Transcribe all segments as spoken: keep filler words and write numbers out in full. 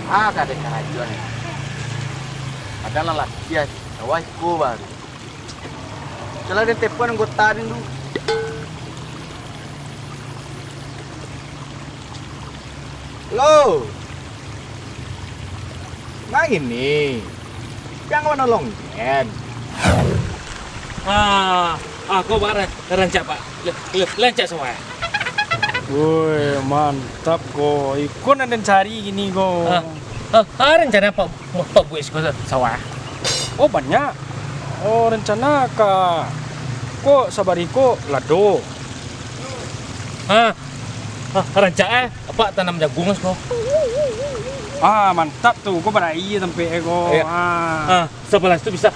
Ah, kada karajo ni. Adalah latihan, sawah iko baru. Kalau den telepon anggota den tu. Halo. Nah, gini. Pian ka manolong den. Ah, ah, ko bak ra-, rancak, Pak. Le-, le-, rancak sawah. Woi, mantap ko. Iko nan den cari kini ko. Ah, ah, ah, rencana Pak, Pak buek siko sa-, sawah? Oh, banyak. Oh, rencana ka, ko sabari ko lado. Ah, ah, rancak, eh. Apak tanam jagung siko. Ah, mantap tu. Ko barai tampek e ko. Iyo. Ah. Ah, sabalah tu bisa,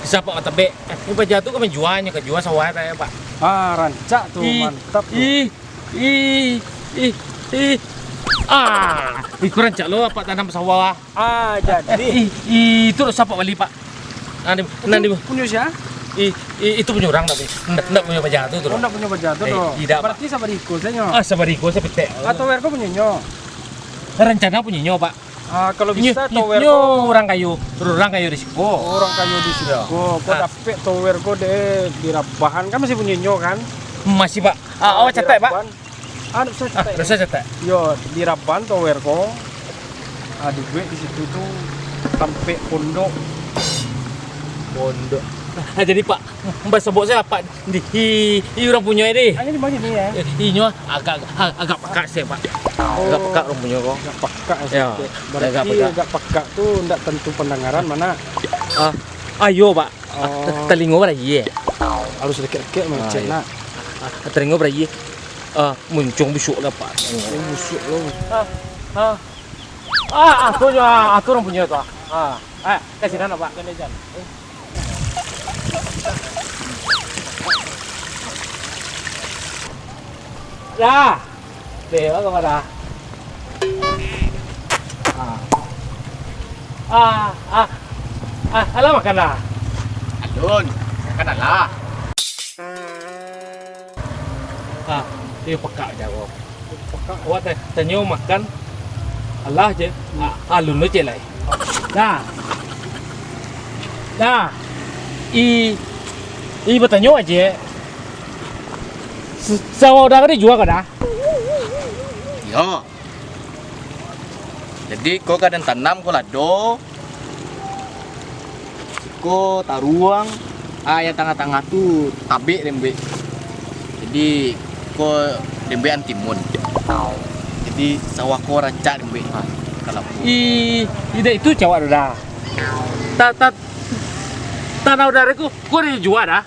bisa Apak matabek. Eh, ni paja tu ka manjua nyo, ka jua sawah e, Pak. Ah, rancak tu, ih, mantap tu. Ih, ih, ih, ih. Ah, ih, kurang rancak lo Apak tanam sawah. Ah, jadi. Eh, ih, ih, itu lo sia Apak bali, Pak? Nah, di, nah, di. Punyo sia? Ih, ih, itu punyo urang tapi. Ndak, ndak punyo paja tu, tu. Oh, ndak punyo paja tu, eh, tu. Idak, Pak. Berarti sabari ko sajo. Ah, sabari ko sapitek. Atau tower ko punyonyo? Rencana punyonyo, Pak. Ah, kalau bisa, tower ko urang kayo, urang kayo di siko. Oh, urang kayo di siko. Iyo. Ko dapek tower ko dek di Rabahan, kan masih punyonyo, kan? Masih, Pak. Ah, awak catat, Pak. Ah, ndak usah catat. Ah, ndak usah catat. Yo, di Rabahan tower ko. Ah, dibuek di situ tu tampek pondok. Pondok. Ah, jadi, Pak, basobok sajo, Pak. Di, i, i urang punyo e deh. Hanya di bagi ni, ya. Eh, inyo agak, agak, agak pakak sih, Pak. Oh. Agak pakak urang punyo ko. Agak pakak sih. Yo, berarti agak pakak. Agak pakak tu ndak tentu pendengaran, mana? Ah, ayo, Pak. Oh. Ah, te-, telingo baraie. Harus dekat-dekat mangecek, iyo. Nak. Ah, telingo baraie. Ah, muncuang busuk lah, Pak. Oh, busuk lo. Ah, ah. Ah, ah, tu jo, ah, tu urang punyo tu, ah. Ah, eh, ka sinan, Pak. Dah. Deh, apa kabar dah? Ah. Ah, ah. Ah, alah makan dah? Alun, makan alah. Ah, iyo pakak jo awak. Pakak. Awak ta-, tanyo makan, alah je. Hmm. Ah, alun lo cek lai. Dah. Dah. I, i batanyo aje. S-, sawah uda ko dijua ko dah? Iyo. Jadi, ko ka den tanam ko lado, siko taruang, ah, yang tangah-tangah tu tabek den buek. Jadi, ko den buek antimun. Jadi, sawah ko rancak den buek, ha, kalau i, indak itu cawak tu dah. Ta-, ta-, tanah udara ko, ko dijua dah.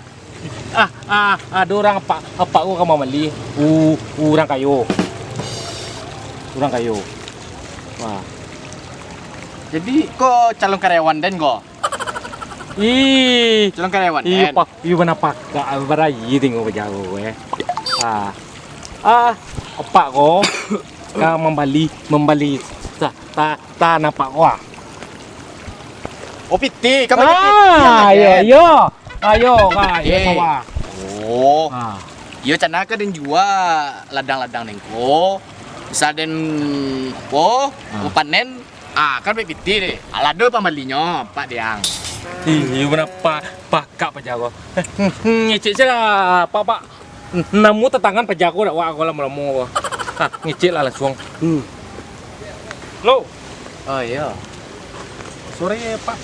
Ah, ah, ado urang apak, apak ko ka mambali. U-, urang kayo. Urang kayo. Wah. Jadi, ko calon karyawan den ko? Ih. Calon karyawan den? Iyo, Pak. Iyo, bana pakak, baraie tengok bajago, eh. Ah. Ah, apak ko ka mambali, mambali sa-, ta-, tanah apak ko, ah. Oh, pitih, ka mambali pitih. Ah, iyo, iyo. Ayo, ka, iyo, sawah. Oh. Ha. Iyo, cana ka den jua ladang-ladang den ko. Bisa den, apo, ha, mapanen, ah, kan buek pitih deh. Alah, ado pambalinyo, Pak Diang. Ih, iyo, bana pa-, pakak paja ko. Ngecek se lah, Pak, Pak. Namo tatangan paja ko dak wak ko lamo-lamo ko. Ha, ngecek lah langsuang. Hmm. Lo. Oh, iyo. Sore, Pak.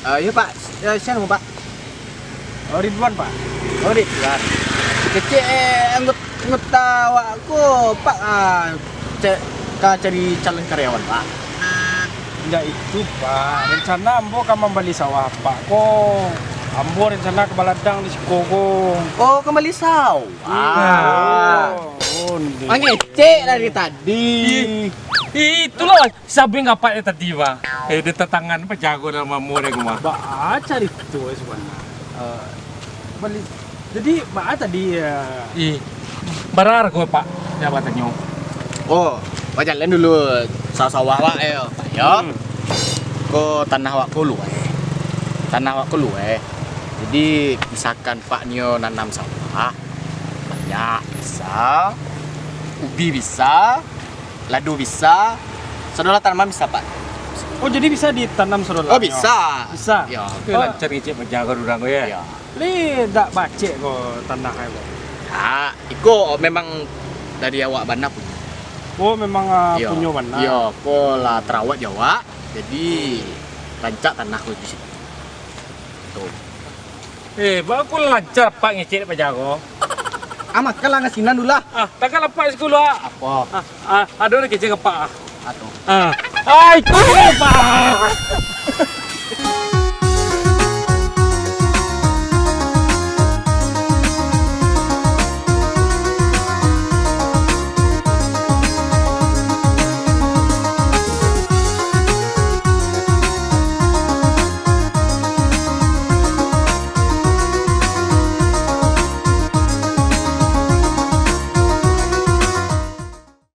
Ah, iyo, Pak. Eh, sia namo, Pak? Oh, Ridwan, Pak. Oh, Ridwan. Kecek, eh, anggot-, anggota awak ko, Pak, ah, ce-, ka cari calon karyawan, Pak. Indak itu, Pak. Rencana ambo ka mambali sawah Apak ko. Ambo rencana ka baladang di siko ko. Oh, ka mambali sawah. Ah. Oh, oh, ndeh. Mangecek dari tadi. Ih, ih, itulah sabuik ngapaknyo tadi, Bang. Eh, di tatangan paja ko dalam ambo deh, ko mah. Baa carito, eh, sabananyo. Eh, bali. Jadi, baa tadi, eh? Ih, bara harago, Pak? Jan batanyo. Oh, bajalan dulu sawah-sawah, Pak, yo, Pak, yo. Hmm. Ko tanah awak ko luweh. Tanah awak ko luweh. Jadi, misalkan Pak nio nanam sawah, banyak, bisa, ubi bisa, lado bisa, sadolah tanaman bisa, Pak. Oh, jadi bisa ditanam sadolah? Oh, bisa. Bisa? Ya. Itu lancar ngecek paja ko urang ko ya. Ya. Lai dak bacek ko tanah ko? Ah, iko memang dari awak bana punyo. Oh, memang ah, Iya. punyo bana. Iya, ko lah tarawat jo awak. Jadi rancak tanah ko di sini. Tuh. Eh, baa ko lancar Pak ngecek paja ko. Ah, makan lah ngasinan dulu lah. Ah, takkan lapak sikulu ah. Apa? Ah, ah, ado nak kecek apak ah. Atau Ah. Ai, kau Pak.